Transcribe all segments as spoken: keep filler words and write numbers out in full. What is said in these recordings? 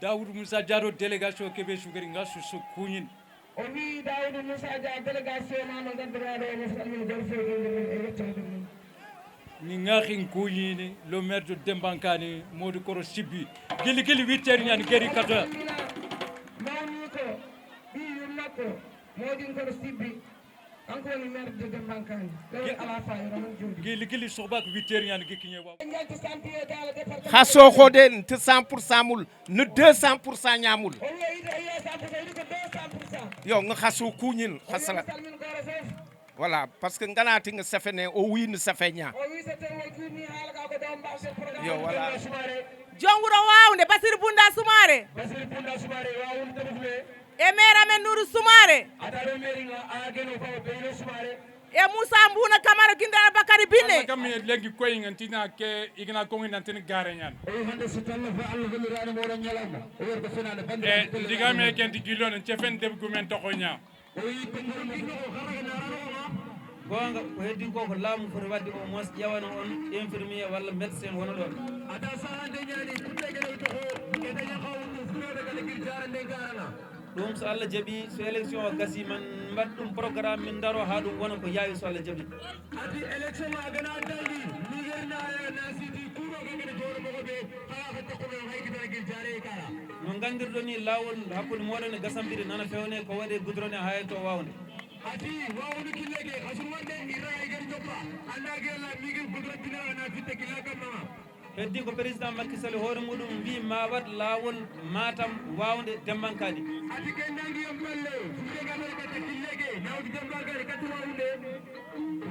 Dawudu Musa Diaro, délégation Kébé Sukari, nga susu kuñin. O wi Dawudu Musa Dia, délégation ma no gadduɗa ɗo, no salmina gorfo inde mum e yettoode mum. Ni ngaxin kuñini, le maire de Dembankani, Modi Koro Sibbi. Gili gili huit heures ñan geri quatre heures. Mawni ko ɓi yummakko, Modi Koro Sibbi. Kanko woni maire de Dembankani. Ɗo ala fayida mon jooɗi. Gili gili sohbak huit heures ñan gi kiñe waw. Njalti santiye dala département. Xa soxoden te cent pour cent mul, ne deux cent pour cent ñamul. O wi o yiɗi, o yiɗi cent pour cent, o yiɗi ko deux cent pour cent. Yo, nga xasu kuñin, xasala. Salmin Gora Sow. Voilà, parce que nganati nga safene, o wi ne safe ña. O wi so tawi o juumi haala ka ko ɗo mbaɗ programme. Yo, voilà. Sumaare. Joom wuro wawnde, Basir Bunda Sumaare. Basir Bunda Sumaare, wawde tabafude. E maire amen Nourou Soumaré. Ata ɗo mairie nga, a geno ko Beylo Soumaré. E Moussa Mbouna Camara, Gindal Bakary Binne. Alla kam mi lengi koy ngan tina ke igna ko ngan tin gare nyan. O wi hannde so tawno fa Allah holliraani mo oɗon ñalawma, o wiyata ko fenaande banndiraaɓe. E ndiga me ken ti gilo ne cefen deb gumen to ko nya. O wi konngol mo ko haraka na rano ma. Goonga, ko heddii ko, ko laamu foti waɗde, au moins ƴeewano on infirmier walla médecin wona ɗoon. Ata sahaa nde ñaani, kuɗɗe geɗe toxo, e daña xaw ɗum fuɗoode kala gir jaara nde garana. Ɗum so Allah jaɓii, so élection o gasii, man mbaɗ ɗum programme, min ndaro haa ɗum wona ko yaawi, so Allah jaɓii. Ati élection ma gana daldi, mi yerna ya na siti kuɗo ka gana jooɗo mo ko ɓe, haa ko tokko ɓe, hay gidana gir jaare e kala. No nganndirɗon ni, laawol hakkunde mooɗon e Gasambiri nana fewne, ko waɗe goudronné haa e to Wawnde. Ati wawde killeke, hasun wonde irra e gari joppa, anda gela migil gudra dina na fitte killa kam mama. Heddi ko président Macky Sall hoore muɗum wi ma waɗ laawol Matam Wawnde Dembankaani. Ati kennangi en balle, fitte gamal kata killeke, nawdi Dembankaani kata Wawnde.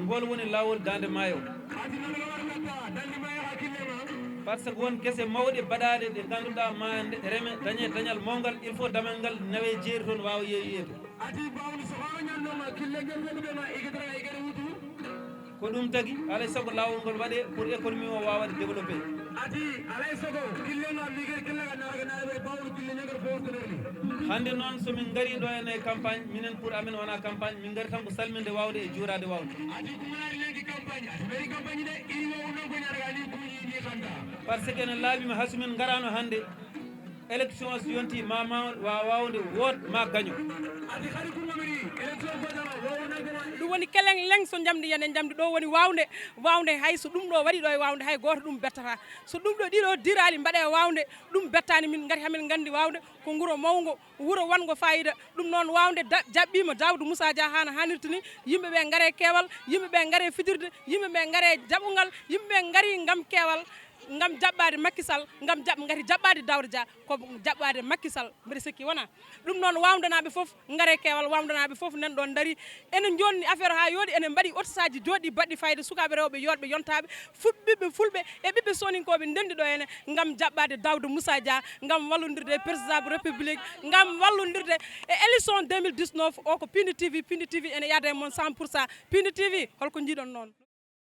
Ngol woni laawol Daande Maayo. Ati nana wara kata, Daande Maayo ha kille ma. Par ce que won gese mawɗe baɗaaɗe ɗe ngannduɗaa ma nde-, reme, dañe dañal mawngal, il faut damal ngal nawe jeeri toon waawa yeeyoyeede. Ati bawni so hono ñannoma kille ngel wondude ma igidra e gere wutu. Ko ɗum tagi, alay sago laawol ngol waɗe pour économie o waawa waɗde développé. Ati alay sago kille ma migir kille ga naraga naraga bawni kille ñagar fof ko nerni. Hannde noon so min ngari ɗo ene campagne, minen pour amen wona campagne, min ngari tan ko salminde Wawnde e juuraade Wawnde. Ati ko wonani lenki campagne, ati mari campagne de, iri wawu non ko ñaraga ni kuñi ni kanta. Par ce que ene laaɓi mi hasu min ngaraano hannde. Élection so yonti ma, ma wa-, Wawnde woot ma gaño. Ati hari ko ngomiri élection ko jama wawu nan ko woni. Ɗum woni keleng leng so njamdi yen e njamdi ɗo woni Wawnde. Wawnde hay so ɗum ɗo waɗi ɗo e Wawnde hay gooto ɗum bettata. So ɗum ɗo ɗiɗo diraali mbaɗe e Wawnde ɗum bettaani min ngati hamin nganndi Wawnde ko nguro mawngo, wuro wanngo fayida. Ɗum noon Wawnde da-, jaɓɓiima Daawdu Musa Dia haana haanirta ni. Yimɓe ɓe ngare keewal, yimɓe ɓe ngare fijirde, yimɓe ɓe ngare jaɓungal, yimɓe ɓe ngari ngam keewal. Ngam jaɓɓaade Macky Sall, ngam jaɓ ngati jaɓɓaade Daouda Dia, ko jaɓɓaade Macky Sall, mbeɗa sikki wona ɗum. Noon, waamdanaaɓe fof ngare keewal, waamdanaaɓe fof nan ɗoon ndari. Ene njoonni affaire haa yooɗi, ene mbaɗi otisaaji jooɗi baɗɗi fayida, sukaaɓe rewɓe yootɓe yontaaɓe, fut ɓiɓɓe fulɓe e ɓiɓɓe sooninkooɓe ndenndi ɗo hene ngam jaɓɓaade Daouda Moussa Dia, ngam wallondirde e président de république, ngam wallondirde e élection deux mille dix-neuf o. Ko Pindi T V, Pindi T V ene yaada e mon cent pour cent. Pindi T V, holko njiiɗon noon?